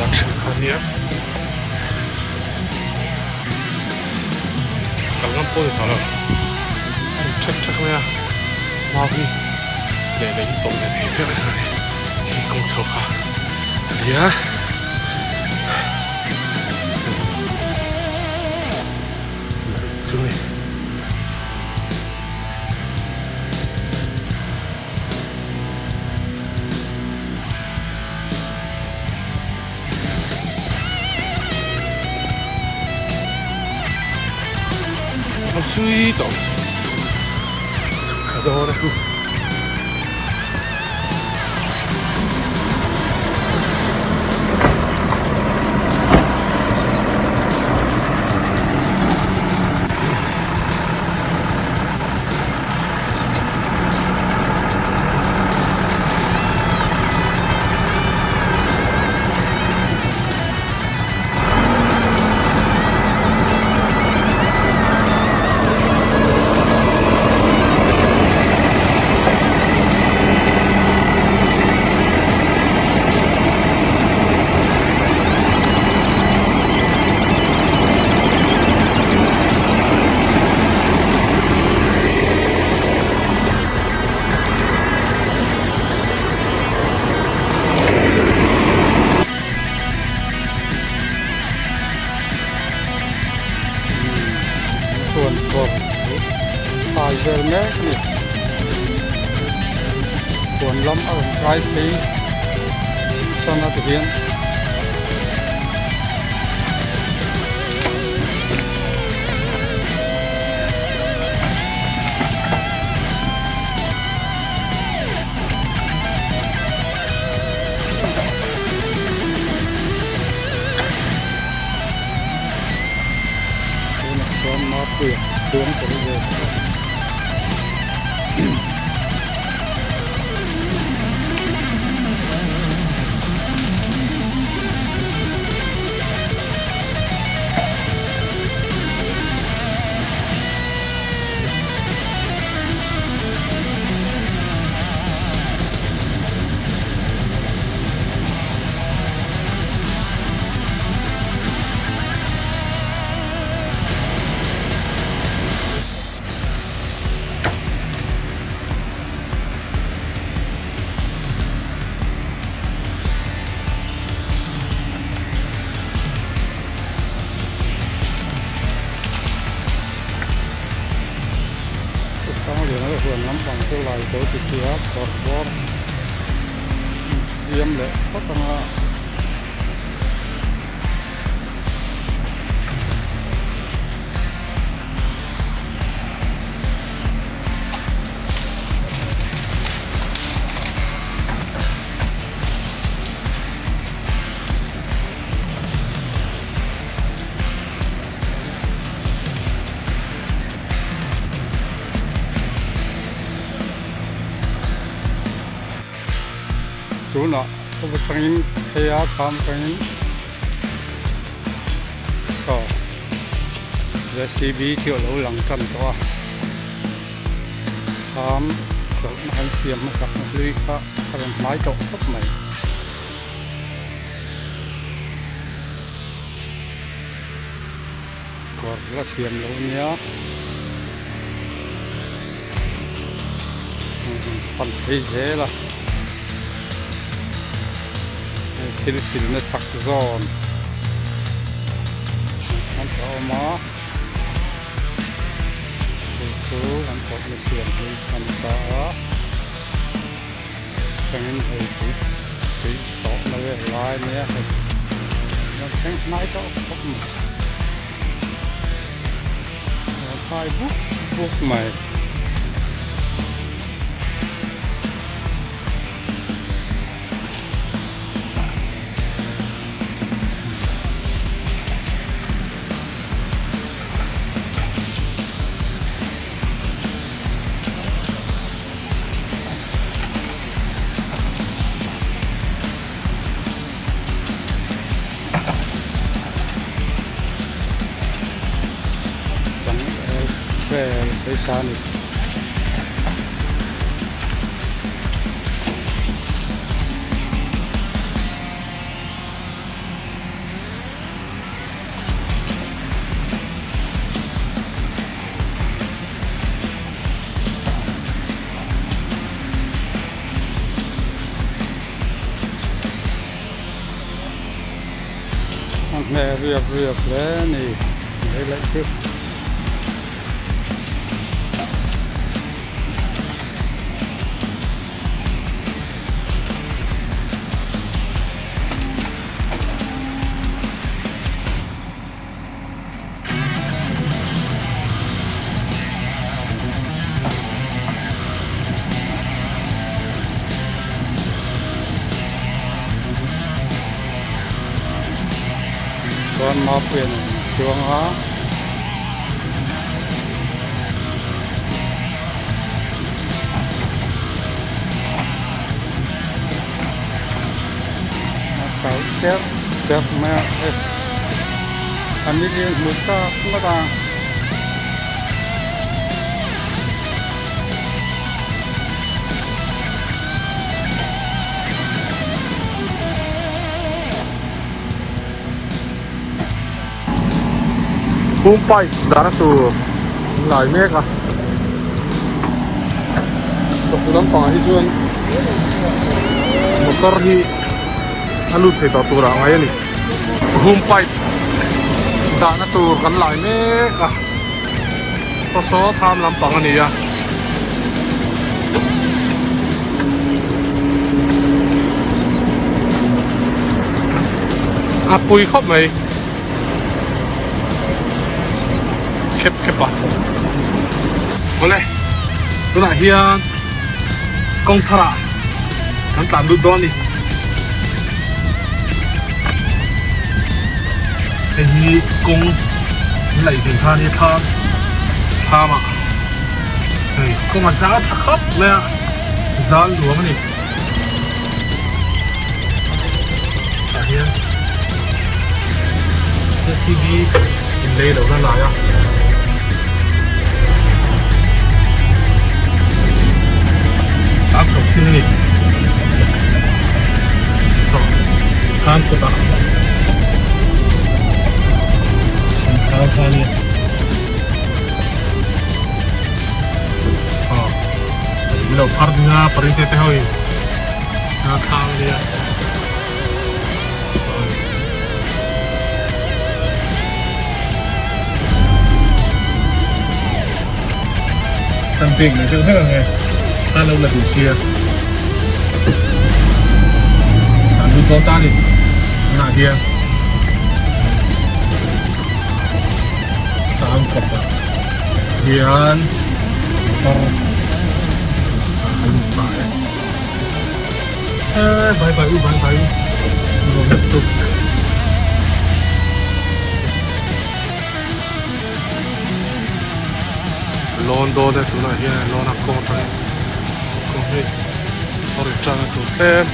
dah thin kha ania kal ngam pawh a ni tawh lo a ri thek thek mai a mau hi leh lei hi tawlh ve thei viau mai a ni hei kawng chho kha a nia. Chu ni. A chui tawh chhuk thla dawn a. Chuan kawr phai vel mek a ni huan lam a rawn kai phei tan a tihian. Tunah chuan Mapuia chuang tel ve bawk a. Sangliana te huan lampang chu lai zo ti tia kawr bawr an siam leh phawt anga. Tunah khawp atangin phei a thlam atangin saw JCB chu a lo lang tan tawh a thlam chawlhna kan siam hmasak na hlui kha a rawn hmai tawh khawp mai. Kawr la siam lo ania pan phei zel a hei thil silna chhak zawn an tha awm a chu chu an chawlhna siam hi an ta a thlengin hei tui tui tawhna vel lai ania hei a thleng hnai tawh khawp mai a phai buk buk mai. Vel pawisa a ni. hmel riap riap hle a ni lei laih chu. Chuan Mapuia'n a rawn chuang a. A kal cherh cherh mai a hei. A nilian hmu chak ngawt a. Home pipe dahna tur an lai mek a chawhnu lampangah hi chuan motor hi a lut thei tawh turah a ngai a ni. Home pipe dahna tur kan lai mek a saw saw thlam lampang a ni a. A pui khawp mai khep khep a awle tunah hian kawng tharah kan tlan lut dawn a ni. Hei hi kawng an laih ve kha ania thlam thlam ah hei kawng a zal tha khawp mai a zal nuam a ni tah hian J C B in lei lo na lai a. Tlan chho thin a ni. Saw khan kawtah an thar kha ania. Aw min lo phar ding a parite te ho in a thlang ania. Kan pek leh deuh hlek ang e a lo la duh sia an lut dawn ta a ni tunah hian tlang kawt ah hian motor a lut ta e. Bye bye u bye bye u nuam lutuk. Lawn dawn e tunah hian lawn a kawng atangin kawng hi a rawn tan a tur tlem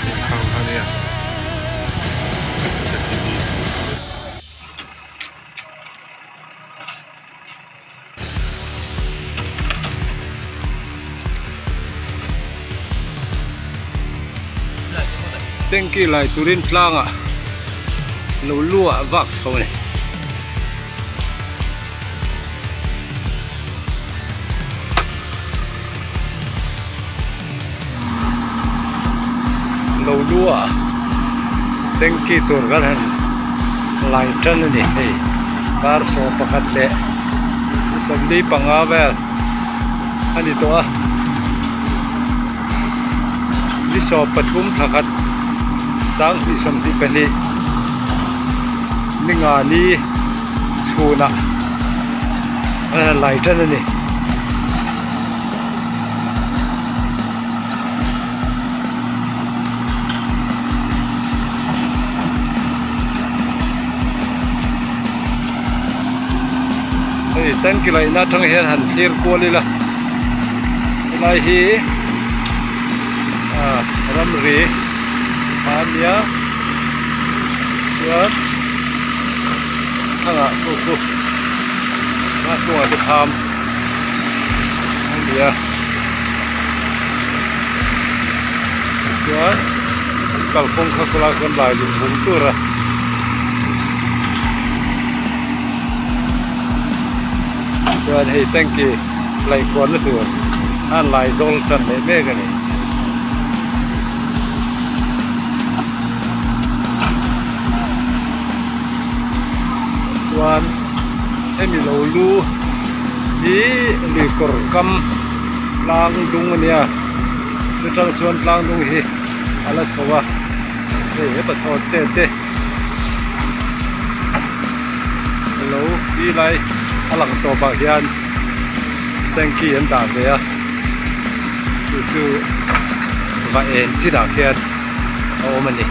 hei thlang a nia. Tanky lai turin tlangah lo lu ah vak chho a ni. Lo lu ah tanky tur kan han lai tan a ni hei dar 11 leh 45 vel a ni tawh a ni 13 thla khat 2022 ni nga ni chhunah an han lai tan a ni. Hei tanki laihna atang hian han thlir kual ila helai hi ah ramri a nia chuan thangah pawh chu a hnungah te kham. A ni a tichuan an kalkawng kha khawlai khawn lai lung bum tur a chuan hei tanky laih kualna tur a an lai zawl tan leh mek a ni. Chuan hemi lo lu hi lui kawr kam tlang dung a nia chutang chuan tlang dung hi a la chho a hei hepa chho te te lo ti lai a lang tawp ah hian tanky an dah ve a chu chu va en chinah khian a awm a ni.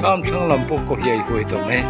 Thlam thlang lam pawh kaw hiai huai tawh mai.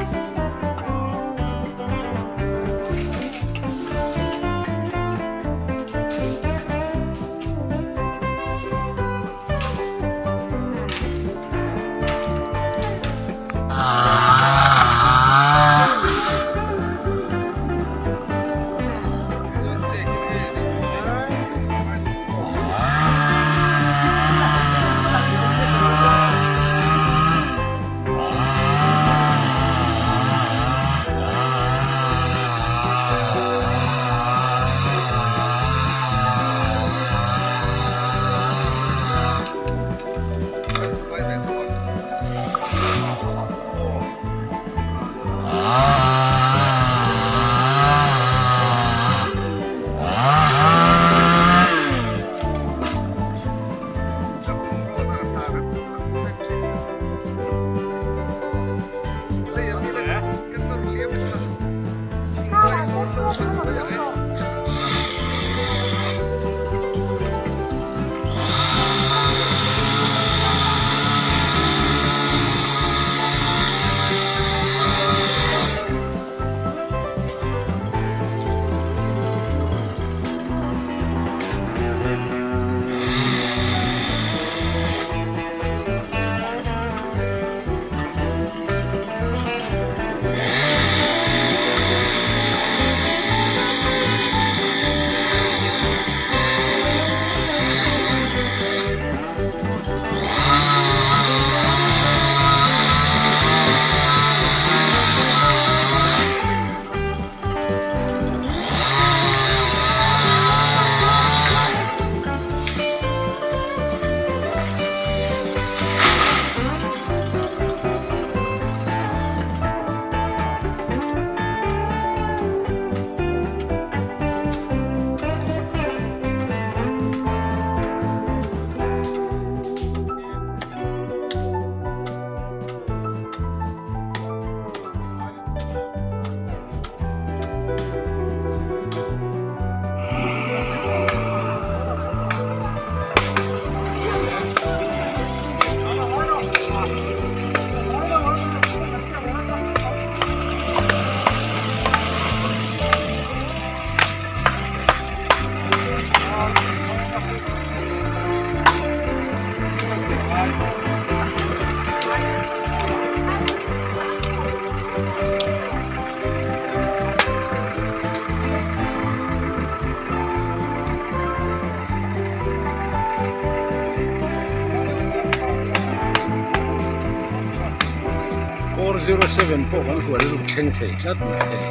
407 pawh kan hual lut thleng thei tlat mai hei.